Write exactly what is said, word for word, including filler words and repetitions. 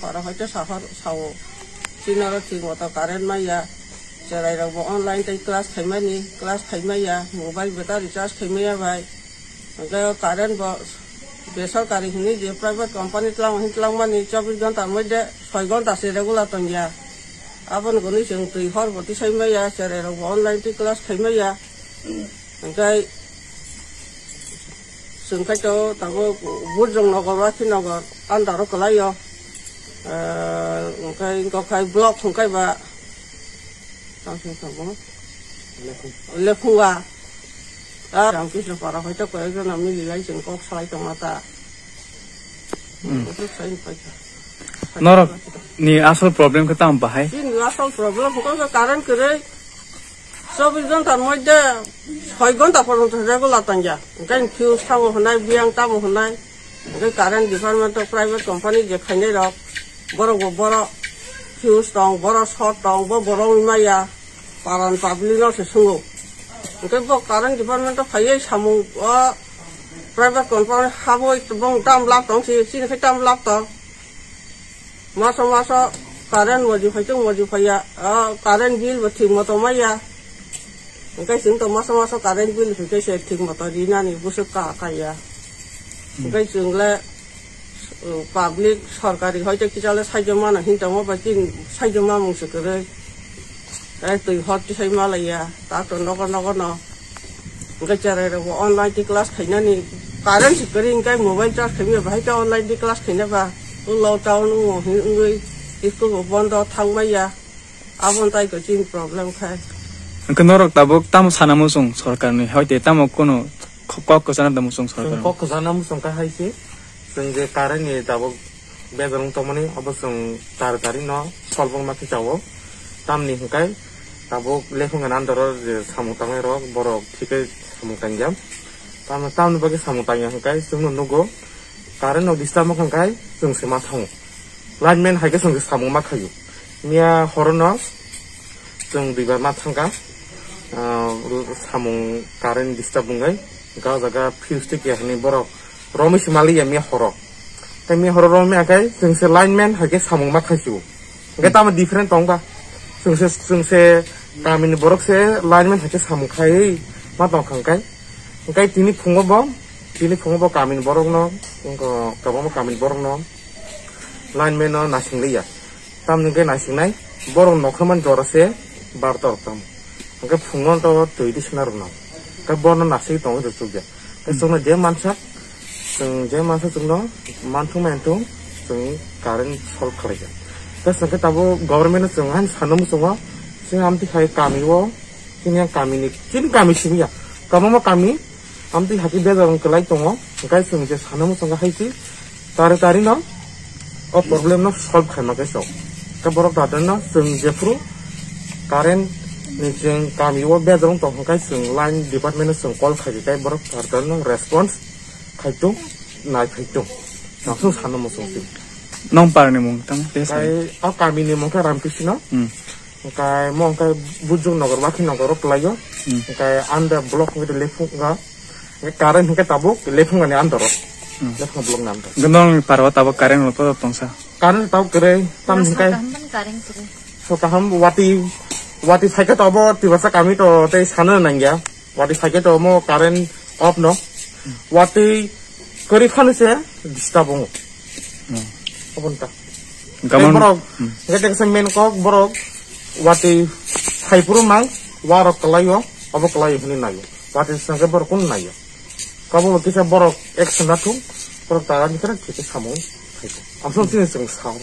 Para hoite sahor sao. Chinaro thik moto current maya. Cherai rok bo online tei class khaimani, class khaimaya, mobile beta recharge khaimaya bai. Hwnkhe o current bo besorkari hwnwi je private company tlang hin tlangmani chobbish ghonta moddhe soi ghonta se regular tongya. Aboni gwnwi chwng twi hor bo tisai maya, cherai rok bo online twi class khaimaya. Hwnkhe chwng khai to tabuk Burjong Nogor, Wakhi Nogor under o kwlaio. Eh, hwnkhe wngkha khai block hwnkhe ba tamo se tongo. Lephunga. Ah, Ramkrishna Para hoite koyekjona mililai chwng kok salai tongma ta. Hmm. Norok ni asol problem khe tamo bahai? Chini asol problem hwnkhe current kwrwi. Chobbish ghonta moddhe soi ghonta porjonto regular tangya. Hwnkhe fuse tamo hwnai, biyang tamo hwnai. Hwnkhe current department o private company je khainai rok, borok bo borok fuse tong, borok short tong, bo borok wngmaya. Paran public no se sungo. Hwnkhe bo current department o phaiwi samung o private company habwi bong tam lab tong si, chini khai tam lab tong. Maso maso current moji phai tong moji phaiya, o current bill bo thik moto maya. Hwnkhe chwng to maso maso current bill hwnkhe se thik moto rinani bwswk ka kaiya. Hwnkhe chwng le, uh, public sorkari hoite kisa le saijo mano hin tongo bai chini saijo mamung se kwrwi. Tei twi hor tisai malaiya, ta to nogo nogo no. Hwnkhe cherai rok bo online twi class khainani current se kwrwi hwnkhe mobile charge khaimya bahai khe online twi class khaina ba. O lockdown wngwi school bo bondo thangmaya. Aboni tai ko chini problem khai. Hwnkhe norok tabuk tamo sana muchung sorkarni hoite tamo kunu kok kwchana tamo muchung sorkar? Chwng kok kwchana muchung kha hai se. Chwng je current ni tabuk bejal tongmani obo chwng tari tari no solve wngma khe chao. Tamni hwnkhe tabuk lephunga nandoro je samung tangnai rok borok thikhe samung tangya. Tamni, tamni bagwi samung tangya hwnkhe chwngno nugo. Current no disturb wngkha hwnkhe chwng se ma thango. Lineman hai khe chwng se samung ma khaio. Miya horo no chwng duibar ma thangkha, ah, samung current disturb wngwi. Ga jaga fuse tei keha hinwi borok romwi se maliya miya horo. Tei miya horo romwi akhai chwng se lineman hai khe samung ma khaisio. Hwnkhe tamo different tong ba? Chwng se, chwng se kamini borok se lineman hai khe samung khaiwi ma tong kha hwnkhe. Hwnkhe tini phungo bo, tini phungo bo kamini borokno, wngkha kwbangma kamini borokno lineman no naising liya. Tamni hwnkhe naisingnai borok nokhrumani jora se barta rok tamo. Hwnkhe phungo to twi di sina rwknai. Hwnkhe bono naisingwi tongwi rwchukya. Hwnkhe chwngno je mansak, chwng je mansak chwngno manthung manthung chwng current solve khlaikha. Hwnkhe chwngkhe tabuk government no chwng haino sana muchungo, chwng amtwi hai kami o, chini yang kami ni, chini kami simi ya, kwbangma kami, amtwi hati bejal wng kwlai tongo, hwnkhe chwng je sana muchungo hai se, tari tari no, o problem no solve khaima khe chwng. Hwnkhe borok dadar no chwng jephuru current ni chwng kami o bejal wng tong hwnkhe chwng line department no chwng call khai khe borok dadar no response khai tung, nai phai tung. Nang sung sana muchung twi. Nong par ni mung tang, te sa. Kai o kami ni mung khe Ramkrisno. Hmm. Kai mo kai Bujung Nogor, Wakhi Nogor o kwlai o. Hmm. Kai under block hwnkhe Lephunga. Hwnkhe current hwnkhe tabuk Lephunga ni under o. Hmm. Lephunga block ni under. Hwnkhe nong ni par o tabuk current rw tong sa. Current tabuk kwrwi, tam hwnkhe. Kaham ban current kwrwi. So kaham wati, wati phaikhe to abo Tiprasa kami to tei sana nangya. Watwi phaikhe to omo current off no. Watwi kwrwi phano se disturb wngo. Hmm. Obo nta. Gamon. Tei borok, hmm, hwnkhe tei kaisa main kok borok watwi phaiphuru mang, warok kwlaio, obo kwlaio hwnwi naio. Watwi swngkhe borok kunu naio. Kwbangma kisa borok action nathung, borok tara ni khe kisa samung phaikha. Amsong chini chwng sao.